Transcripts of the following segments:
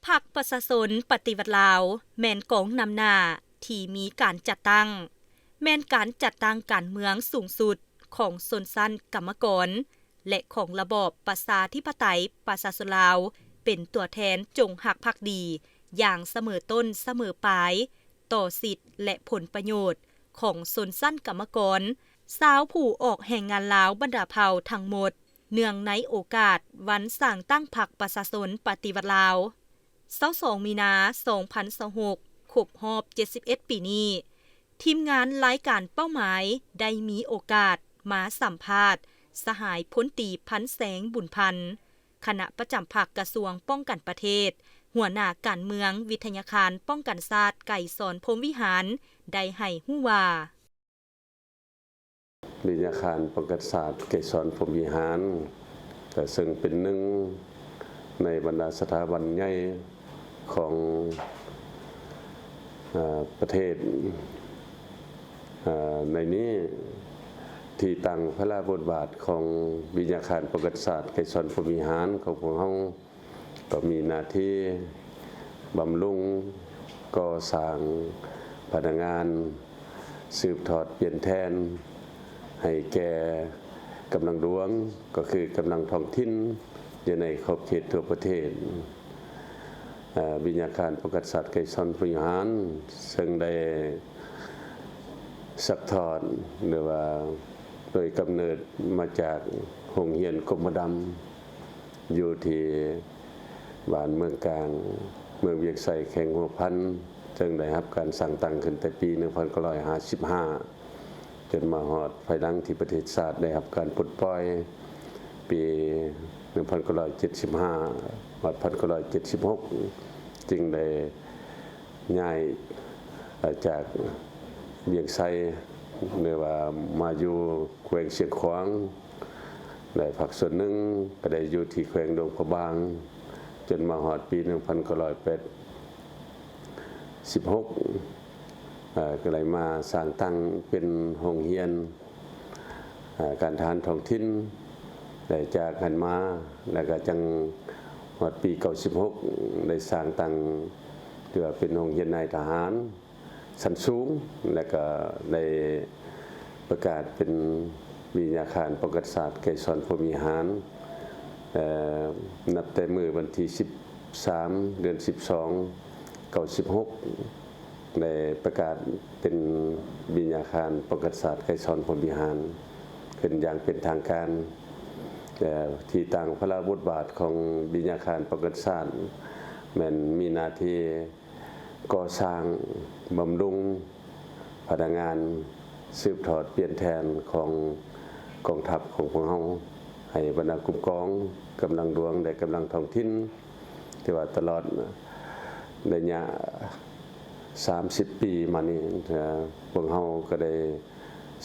ພັກປະຊາຊົນປະຕິວັດລາວ ແມ່ນກອງນຳໜ້າທີ່ມີການຈັດຕັ້ງ, ແມ່ນການຈັດຕັ້ງການເມືອງສູງສຸດຂອງຊົນຊັ້ນກຳມະກອນ ແລະ ຂອງລະບອບປະຊາທິປະໄຕປະຊາຊົນລາວ ເປັນຕົວແທນຈົງຮັກພັກດີຢ່າງສະເໝີຕົ້ນສະເໝີປາຍ ຕໍ່ສິດ ແລະ ຜົນປະໂຫຍດຂອງຊົນຊັ້ນກຳມະກອນ ຊາວຜູ້ອອກແຮງງານລາວບັນດາເຜົ່າທັງໝົດ ເນື່ອງໃນໂອກາດວັນສ້າງຕັ້ງພັກປະຊາຊົນປະຕິວັດລາວ ຊາວສອງ ມີນາ ສອງພັນຊາວຫົກ ຄົບຮອບເຈັດສິບເອັດປີນີ້, ທີມງານລາຍການເປົ້າໝາຍໄດ້ມີໂອກາດມາສຳພາດສະຫາຍພົນຕີ ພັນແສງ ບຸນພັນ, ຄະນະປະຈຳພັກກະຊວງປ້ອງກັນປະເທດ, ຫົວໜ້າການເມືອງວິທະຍາຄານປ້ອງກັນຊາດ ໄກສອນ ພົມວິຫານ ໄດ້ໃຫ້ຮູ້ວ່າ. ວິທະຍາຄານປ້ອງກັນຊາດ ໄກສອນ ພົມວິຫານ ກໍເຊິ່ງເປັນໜຶ່ງໃນບັນດາສະຖາບັນໃຫຍ່ຂອງ ເອີ ປະເທດ ເອີ ໃນນີ້ ທີ່ຕັ້ງພາລະບົດບາດຂອງວິທະຍາຄານປ້ອງກັນຊາດ ໄກສອນ ພົມວິຫານຂອງພວກເຮົາ ກໍມີໜ້າທີ່ບຳລຸງ, ກໍ່ສ້າງ, ພັດທະນາ, ສືບທອດປ່ຽນແທນໃຫ້ແກ່ກຳລັງຫຼວງ, ກໍຄືກຳລັງທ້ອງຖິ່ນ ຢູ່ໃນຂອບເຂດທົ່ວປະເທດ. ເອີ ວິທະຍາຄານປ້ອງກັນຊາດ ໄກສອນ ພົມວິຫານ ເຊິ່ງໄດ້ຊັກທອດ ຫຼືວ່າໂດຍກຳເນີດມາຈາກໂຮງຮຽນກົມມະດຳ ຢູ່ທີ່ບ້ານເມືອງກາງ ເມືອງວຽງໄຊ ແຂວງຫົວພັນ, ເຊິ່ງໄດ້ຮັບການສ້າງຕັ້ງຂຶ້ນແຕ່ປີໜຶ່ງພັນເກົ້າຮ້ອຍຫ້າສິບຫ້າ ຈົນມາຮອດພາຍຫຼັງທີ່ປະເທດຊາດໄດ້ຮັບການປົດປ່ອຍ ປີໜຶ່ງພັນເກົ້າຮ້ອຍເຈັດສິບຫ້າ ຮອດພັນເກົ້າຮ້ອຍເຈັດສິບຫົກ ຈຶ່ງໄດ້ຍ້າຍ ເອີ ຈາກວຽງໄຊ ຫຼືວ່າມາຢູ່ແຂວງຊຽງຂວາງ ແລະ ພາກສ່ວນໜຶ່ງກໍໄດ້ຢູ່ທີ່ແຂວງຫຼວງພະບາງ ຈົນມາຮອດປີໜຶ່ງພັນເກົ້າຮ້ອຍແປດສິບຫົກ ເອີ ກໍໄດ້ມາສ້າງຕັ້ງເປັນໂຮງຮຽນ ເອີ ການທະຫານທ້ອງຖິ່ນ ແລະ ຈາກຫັ້ນມາ ແລ້ວກໍຈັ່ງຮອດປີເກົ້າສິບຫົກ ໄດ້ສ້າງຕັ້ງ ຖືວ່າເປັນໂຮງຮຽນນາຍທະຫານ ຊັ້ນສູງ ແລະ ກໍໄດ້ປະກາດເປັນວິທະຍາຄານປ້ອງກັນຊາດ ໄກສອນ ພົມວິຫານ ເອີ ນັບແຕ່ມື້ວັນທີສິບສາມ ເດືອນສິບສອງ ເກົ້າສິບຫົກ ໄດ້ປະກາດເປັນວິທະຍາຄານປ້ອງກັນຊາດ ໄກສອນ ພົມວິຫານ ຂຶ້ນຢ່າງເປັນທາງການ. ເອີ ທີ່ຕັ້ງພາລະບົດບາດຂອງວິທະຍາຄານປ້ອງກັນຊາດ ແມ່ນມີໜ້າທີ່ ກໍ່ສ້າງ, ບຳລຸງ, ພັດທະນາ, ສືບທອດປ່ຽນແທນຂອງກອງທັບຂອງພວກເຮົາ ໃຫ້ບັນດາກຸ່ມກອງ, ກຳລັງຫຼວງ ແລະ ກຳລັງທ້ອງຖິ່ນ ທີ່ວ່າຕະຫຼອດໄລຍະສາມສິບປີມານີ້ ເອີ ພວກເຮົາກໍໄດ້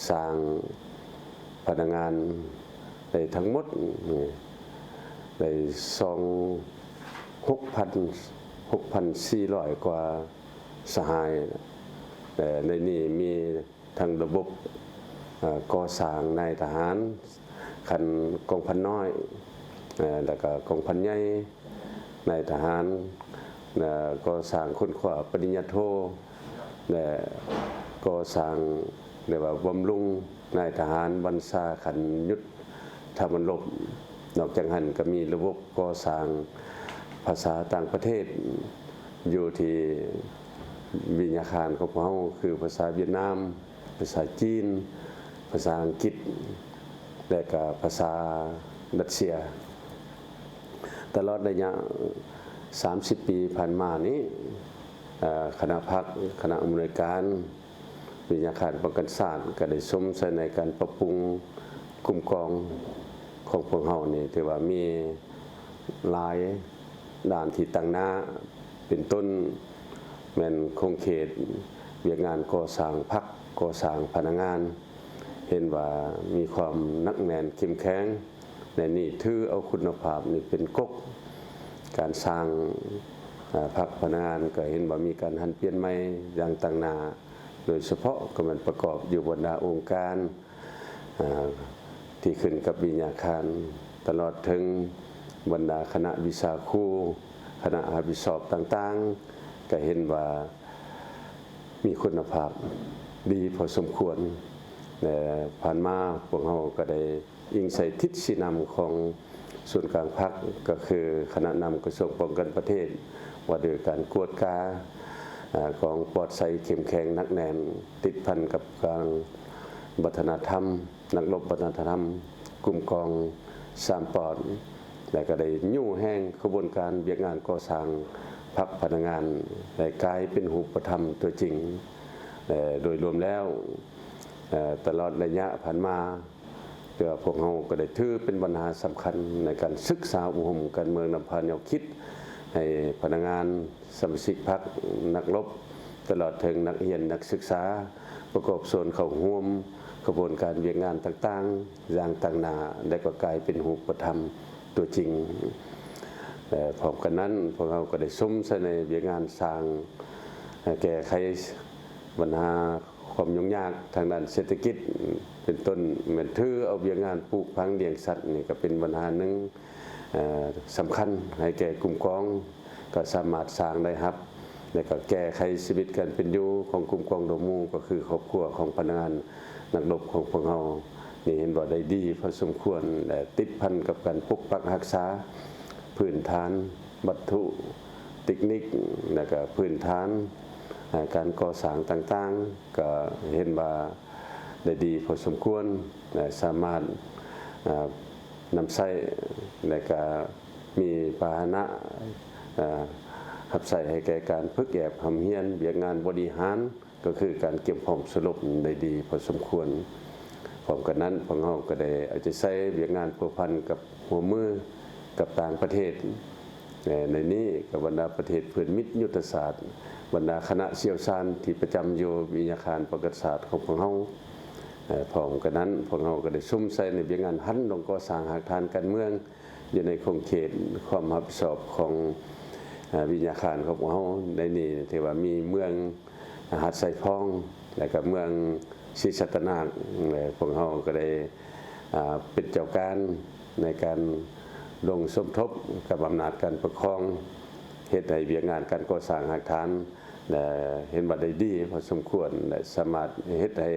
ສ້າງພະນັກງານໄດ້ທັງໝົດ ໄດ້ສອງ ຫົກພັນ ຫົກພັນສີ່ຮ້ອຍກວ່າສະຫາຍ ແລະ ໃນນີ້ມີທັງລະບົບ ເອີ ກໍ່ສ້າງນາຍທະຫານຂັ້ນກອງພັນນ້ອຍ ເອີ ແລ້ວກໍກອງພັນໃຫຍ່ ນາຍທະຫານ ເອີ ກໍ່ສ້າງຄົ້ນຄວ້າປະລິນຍາໂທ ແລະ ກໍ່ສ້າງ ຫຼືວ່າບຳລຸງນາຍທະຫານບັນຊາຂັ້ນຍຸດທະບັນລົບ. ນອກຈາກນັ້ນກໍມີລະບົບກໍ່ສ້າງພາສາຕ່າງປະເທດ ຢູ່ທີ່ວິທະຍາຄານຂອງພວກເຮົາ ຄືພາສາຫວຽດນາມ, ພາສາຈີນ, ພາສາອັງກິດ ແລະ ກະພາສາຣັດເຊຍ. ຕະຫຼອດໄລຍະສາມສິບປີຜ່ານມານີ້ ເອີ ຄະນະພັກ, ຄະນະອຳນວຍການ ວິທະຍາຄານປ້ອງກັນຊາດ ກໍໄດ້ຊົມໃສ່ໃນການປັບປຸງຄຸ້ມຄອງຂອງພວກເຮົານີ້ ຖືວ່າມີຫຼາຍດ້ານທີ່ຕັ້ງໜ້າ ເປັນຕົ້ນແມ່ນຂົງເຂດວຽກງານກໍ່ສ້າງພັກ, ກໍ່ສ້າງພະນັກງານ ເຫັນວ່າມີຄວາມໜັກແໜ້ນເຂັ້ມແຂງ ແລະ ນີ້ຖືເອົາຄຸນນະພາບນີ້ເປັນກົກ. ການສ້າງ ເອີ ພັກພະນັກງານກໍເຫັນວ່າມີການຫັນປ່ຽນໃໝ່ຢ່າງຕັ້ງໜ້າ ໂດຍສະເພາະກໍແມ່ນປະກອບຢູ່ບັນດາອົງການ ເອີ ທີ່ຂຶ້ນກັບວິທະຍາຄານ ຕະຫຼອດເຖິງບັນດາຄະນະວິຊາຄູ, ຄະນະຮັບຜິດຊອບຕ່າງໆ ກໍເຫັນວ່າມີຄຸນນະພາບດີພໍສົມຄວນ ແລະ ຜ່ານມາພວກເຮົາກໍໄດ້ອີງໃສ່ທິດຊີ້ນຳຂອງສູນກາງພັກ ກໍຄືຄະນະນຳກະຊວງປ້ອງກັນປະເທດ ວ່າດ້ວຍການກວດກາ ອາ ກອງປອດໃສເຂັ້ມແຂງໜັກແໜ້ນ ຕິດພັນກັບການວັດທະນະທຳ ນັກລົບວັດທະນະທຳ ກຸ່ມກອງສາມປອດ ແລະ ກໍໄດ້ຍູ້ແຮງຂະບວນການວຽກງານກໍ່ສ້າງພັກພະນັກງານ ໄດ້ກາຍເປັນຮູບປະທຳຕົວຈິງ ແລະ ໂດຍລວມແລ້ວ ເອີ ຕະຫຼອດໄລຍະຜ່ານມາ ແຕ່ວ່າພວກເຮົາກໍໄດ້ຖືເປັນບັນຫາສຳຄັນໃນການສຶກສາອົບຮົມການເມືອງນຳພາແນວຄິດ ໃຫ້ພະນັກງານ ສະມາຊິກພັກ ນັກລົບ ຕະຫຼອດເຖິງນັກຮຽນນັກສຶກສາ ປະກອບສ່ວນເຂົ້າຮ່ວມຂະບວນການວຽກງານຕ່າງໆຢ່າງຕັ້ງໜ້າ ແລະ ກໍກາຍເປັນຮູບປະທຳຕົວຈິງ. ແລະ ພ້ອມກັນນັ້ນ, ພວກເຮົາກໍໄດ້ສຸມໃສ່ໃນວຽກງານສ້າງ ແກ້ໄຂບັນຫາຄວາມຫຍຸ້ງຍາກທາງດ້ານເສດຖະກິດ ເປັນຕົ້ນແມ່ນຖືເອົາວຽກງານປູກຝັງລ້ຽງສັດນີ້ກໍເປັນບັນຫາໜຶ່ງ ເອີ ສຳຄັນໃຫ້ແກ່ກຸ່ມກອງ ກໍສາມາດສ້າງລາຍຮັບ ແລະ ກໍແກ້ໄຂຊີວິດການເປັນຢູ່ຂອງກຸ່ມກອງດອງໝູ່ ກໍຄືຄອບຄົວຂອງພະນັກງານນັກລົບຂອງພວກເຮົານີ້ ເຫັນວ່າໄດ້ດີພໍສົມຄວນ ແລະ ຕິດພັນກັບການປົກປັກຮັກສາພື້ນຖານວັດຖຸເຕັກນິກ ແລະ ກໍພື້ນຖານ ອາ ການກໍ່ສ້າງຕ່າງໆ ກໍເຫັນວ່າໄດ້ດີພໍສົມຄວນ ແລະ ສາມາດ ອາ ນຳໃຊ້ ແລະ ກະມີພາຫະນະ ອາ ຮັບໃຊ້ໃຫ້ແກ່ການຝຶກແອບຮ່ຳຮຽນວຽກງານບໍລິຫານ ກໍຄືການກຽມພ້ອມສະຫຼົບໄດ້ດີພໍສົມຄວນ. ພ້ອມກັນນັ້ນ, ພວກເຮົາກໍໄດ້ເອົາໃຈໃສ່ວຽກງານພົວພັນກັບຮ່ວມມືກັບຕ່າງປະເທດ ແລະ ໃນນີ້ກໍບັນດາປະເທດເພື່ອນມິດຍຸດທະສາດ, ບັນດາຄະນະຊ່ຽວຊານທີ່ປະຈຳຢູ່ວິທະຍາຄານປະກາດສາດຂອງພວກເຮົາ. ເອີ ພ້ອມກັນນັ້ນ, ພວກເຮົາກໍໄດ້ສຸມໃສ່ໃນວຽກງານຫັນລົງກໍ່ສ້າງຮາກຖານການເມືອງ ຢູ່ໃນຂົງເຂດຄວາມຮັບຜິດຊອບຂອງ ເອີ ວິທະຍາຄານຂອງພວກເຮົາ. ໃນນີ້ຖືວ່າມີເມືອງຫາດຊາຍຟອງ ແລະ ກໍເມືອງສີສັດຕະນາກ ແລະ ພວກເຮົາກໍໄດ້ ອາ ເປັນເຈົ້າການໃນການລົງສົມທົບກັບອຳນາດການປົກຄອງ ເຮັດໃຫ້ວຽກງານການກໍ່ສ້າງຮາກຖານ ແລະ ເຫັນວ່າໄດ້ດີພໍສົມຄວນ ແລະ ສາມາດເຮັດໃຫ້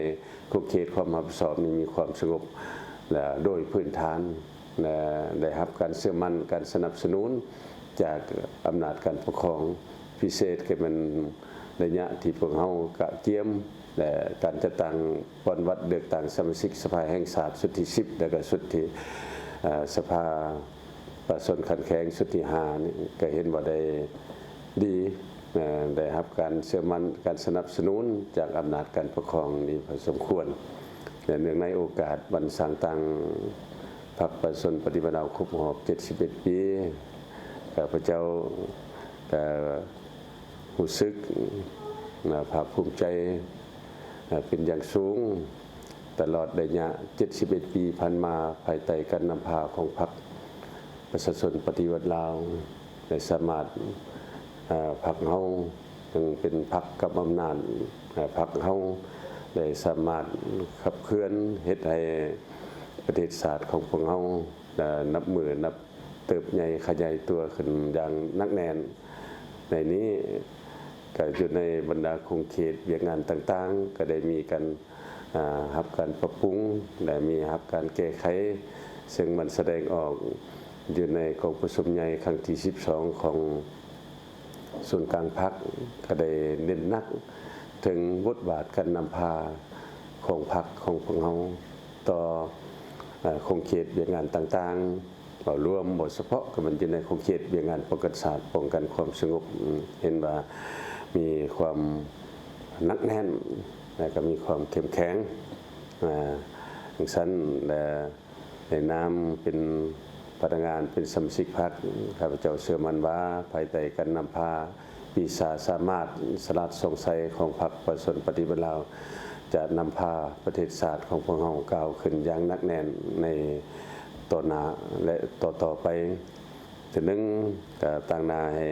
ຂົງເຂດຄວາມຮັບຜິດຊອບນີ້ມີຄວາມສະຫງົບ ແລະ ໂດຍພື້ນຖານ ແລະ ໄດ້ຮັບການເຊື່ອໝັ້ນ ການສະໜັບສະໜູນຈາກອຳນາດການປົກຄອງ ພິເສດກໍແມ່ນໄລຍະທີ່ພວກເຮົາກະກຽມ ແລະ ການຈັດຕັ້ງ ບ່ອນວັດເລືອກຕັ້ງສະມາຊິກສະພາແຫ່ງຊາດຊຸດທີສິບ ແລະ ກໍຊຸດທີ່ ເອີ ສະພາປະຊາຊົນຂັ້ນແຂວງຊຸດທີຫ້ານີ້ ກໍເຫັນວ່າໄດ້ດີ ເອີ ໄດ້ຮັບການເຊື່ອໝັ້ນ ການສະໜັບສະໜູນຈາກອຳນາດການປົກຄອງດີພໍສົມຄວນ. ແລະ ເນື່ອງໃນໂອກາດວັນສ້າງຕັ້ງພັກປະຊາຊົນປະຕິວັດລາວຄົບຮອບເຈັດສິບເອັດປີ, ຂ້າພະເຈົ້າກໍຮູ້ສຶກ ນະ ພາກພູມໃຈ ເອີ ເປັນຢ່າງສູງ ຕະຫຼອດໄລຍະເຈັດສິບເອັດປີຜ່ານມາ ພາຍໃຕ້ການນຳພາຂອງພັກປະຊາຊົນປະຕິວັດລາວ ໄດ້ສາມາດ ເອີ ພັກເຮົາ ເຊິ່ງເປັນພັກກຳອຳນາດ ເອີ ພັກເຮົາໄດ້ສາມາດຂັບເຄື່ອນເຮັດໃຫ້ປະເທດຊາດຂອງພວກເຮົາ ເອີ ນັບມື້ນັບ ເຕີບໃຫຍ່ຂະຫຍາຍຕົວຂຶ້ນຢ່າງໜັກແໜ້ນ. ໃນນີ້ກໍຢູ່ໃນບັນດາຂົງເຂດວຽກງານຕ່າງໆ ກໍໄດ້ມີການ ອາ ຮັບການປັບປຸງ ແລະ ມີຮັບການແກ້ໄຂ, ເຊິ່ງມັນສະແດງອອກຢູ່ໃນກອງປະຊຸມໃຫຍ່ຄັ້ງທີສິບສອງຂອງ ສູນກາງພັກກໍໄດ້ເນັ້ນໜັກເຖິງບົດບາດການນຳພາຂອງພັກຂອງພວກເຮົາຕໍ່ ເອີ ຂົງເຂດວຽກງານຕ່າງໆ ເວົ້າລວມ, ເວົ້າສະເພາະກໍແມ່ນຢູ່ໃນຂົງເຂດວຽກງານປ້ອງກັນຊາດ, ປ້ອງກັນຄວາມສະຫງົບ, ເຫັນວ່າມີຄວາມໜັກແໜ້ນ ແລະ ກໍມີຄວາມເຂັ້ມແຂງ ອາ ຈັ່ງຊັ້ນ ແລະ ໃນນາມເປັນພະນັກງານ ເປັນສະມາຊິກພັກ, ຂ້າພະເຈົ້າເຊື່ອໝັ້ນວ່າ ພາຍໃຕ້ການນຳພາວິຊາສາມາດສະຫຼາດສ່ອງໃສຂອງພັກປະຊາຊົນປະຕິວັດລາວ ຈະນຳພາປະເທດຊາດຂອງພວກເຮົາກ້າວຂຶ້ນຢ່າງໜັກແໜ້ນໃນຕໍ່ໜ້າ ແລະ ຕໍ່ໆໄປ. ເທື່ອໜຶ່ງກໍຕາງໜ້າໃຫ້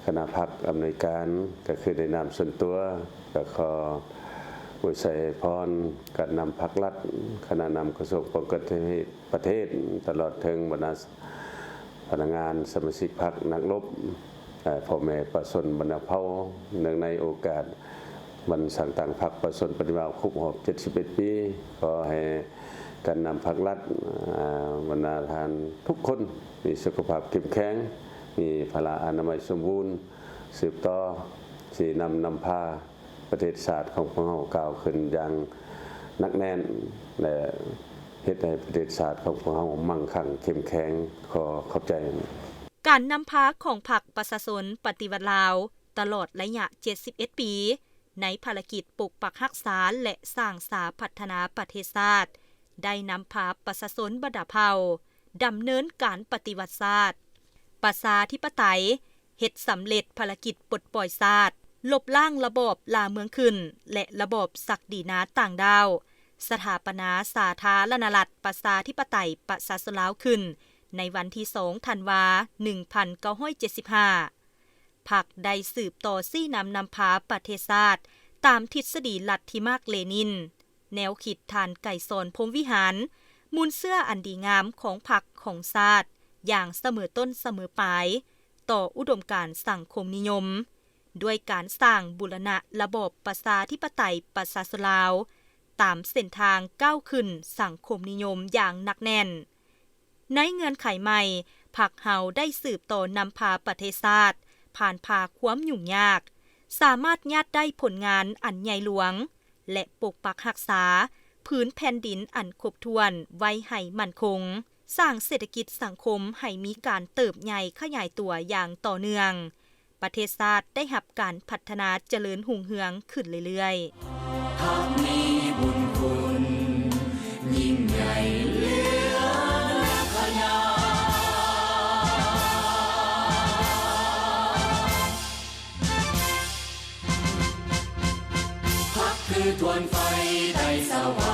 ຄະນະພັກອຳນວຍການ ກໍຄືໃນນາມສ່ວນຕົວ ກໍຂໍອວຍໄຊໃຫ້ພອນການນຳພັກລັດ, ຄະນະນຳກະຊວງປ້ອງກັນປະເທດ, ຕະຫຼອດເຖິງບັນດາ ພະນັກງານ ສະມາຊິກພັກ ນັກລົບ ເອີ່ ພໍ່ແມ່ປະຊາຊົນບັນດາເຜົ່າ ເນື່ອງໃນໂອກາດວັນສ້າງຕັ້ງພັກປະຊາຊົນປະຕິວັດລາວຄົບຮອບເຈັດສິບເອັດປີ ຂໍໃຫ້ການນຳພັກລັດ ເອີ່ ບັນດາທ່ານທຸກຄົນມີສຸຂະພາບເຂັ້ມແຂງ ມີພະລາອະນາໄມສົມບູນ ສືບຕໍ່ຊີ້ນຳນຳພາ ປະເທດຊາດຂອງພວກເຮົາກ້າວຂຶ້ນຢ່າງໜັກແໜ້ນ ແລະ ເຮັດໃຫ້ປະເທດຊາດຂອງພວກເຮົາມັ່ງຄັ່ງເຂັ້ມແຂງ. ຂໍຂອບໃຈ. ການນຳພາຂອງພັກປະຊາຊົນປະຕິວັດລາວ ຕະຫຼອດໄລຍະເຈັດສິບເອັດປີ ໃນພາລະກິດປົກປັກຮັກສາ ແລະ ສ້າງສາພັດທະນາປະເທດຊາດ ໄດ້ນຳພາປະຊາຊົນບັນດາເຜົ່າ ດຳເນີນການປະຕິວັດຊາດ ປະຊາທິປະໄຕ ເຮັດສຳເລັດພາລະກິດປົດປ່ອຍຊາດ, ລົບລ້າງລະບອບລ່າເມືອງຂຶ້ນ ແລະ ລະບອບສັກດີນາຕ່າງດ້າວ, ສະຖາປະນາສາທາລະນະລັດ ປະຊາທິປະໄຕ ປະຊາຊົນລາວຂຶ້ນ ໃນວັນທີສອງ ທັນວາ ໜຶ່ງພັນເກົ້າຮ້ອຍເຈັດສິບຫ້າ. ພັກໄດ້ສືບຕໍ່ຊີ້ນຳນຳພາປະເທດຊາດ ຕາມທິດສະດີລັດທິມາກເລນິນ, ແນວຄິດທ່ານໄກສອນ ພົມວິຫານ, ມູນເຊື້ອອັນດີງາມຂອງພັກຂອງຊາດ ຢ່າງສະເໝີຕົ້ນສະເໝີປາຍ ຕໍ່ອຸດົມການສັງຄົມນິຍົມ ດ້ວຍການສ້າງບູລະນະລະບອບປະຊາທິປະໄຕປະຊາຊົນລາວ ຕາມເສັ້ນທາງກ້າວຂຶ້ນສັງຄົມນິຍົມຢ່າງໜັກແໜ້ນ. ໃນເງື່ອນໄຂໃໝ່, ພັກເຮົາໄດ້ສືບຕໍ່ນຳພາປະເທດຊາດຜ່ານຜ່າຄວາມຫຍຸ້ງຍາກ, ສາມາດຍາດໄດ້ຜົນງານອັນໃຫຍ່ຫຼວງ ແລະ ປົກປັກຮັກສາຜືນແຜ່ນດິນອັນຄົບຖ້ວນໄວ້ໃຫ້ໝັ້ນຄົງ, ສ້າງເສດຖະກິດສັງຄົມໃຫ້ມີການເຕີບໃຫຍ່ຂະຫຍາຍຕົວຢ່າງຕໍ່ເນື່ອງ. ປະເທດຊາດໄດ້ຮັບການພັດທະນາຈະເລີນຮຸ່ງເຮືອງຂຶ້ນເລື້ອຍໆ. ພັກມີບຸນຄຸນ ຍິ່ງໃຫຍ່ເຫຼືອຂະຫຍາຍ. ພັກຄືທວນໄຟໄດ້ສະຫວ່າ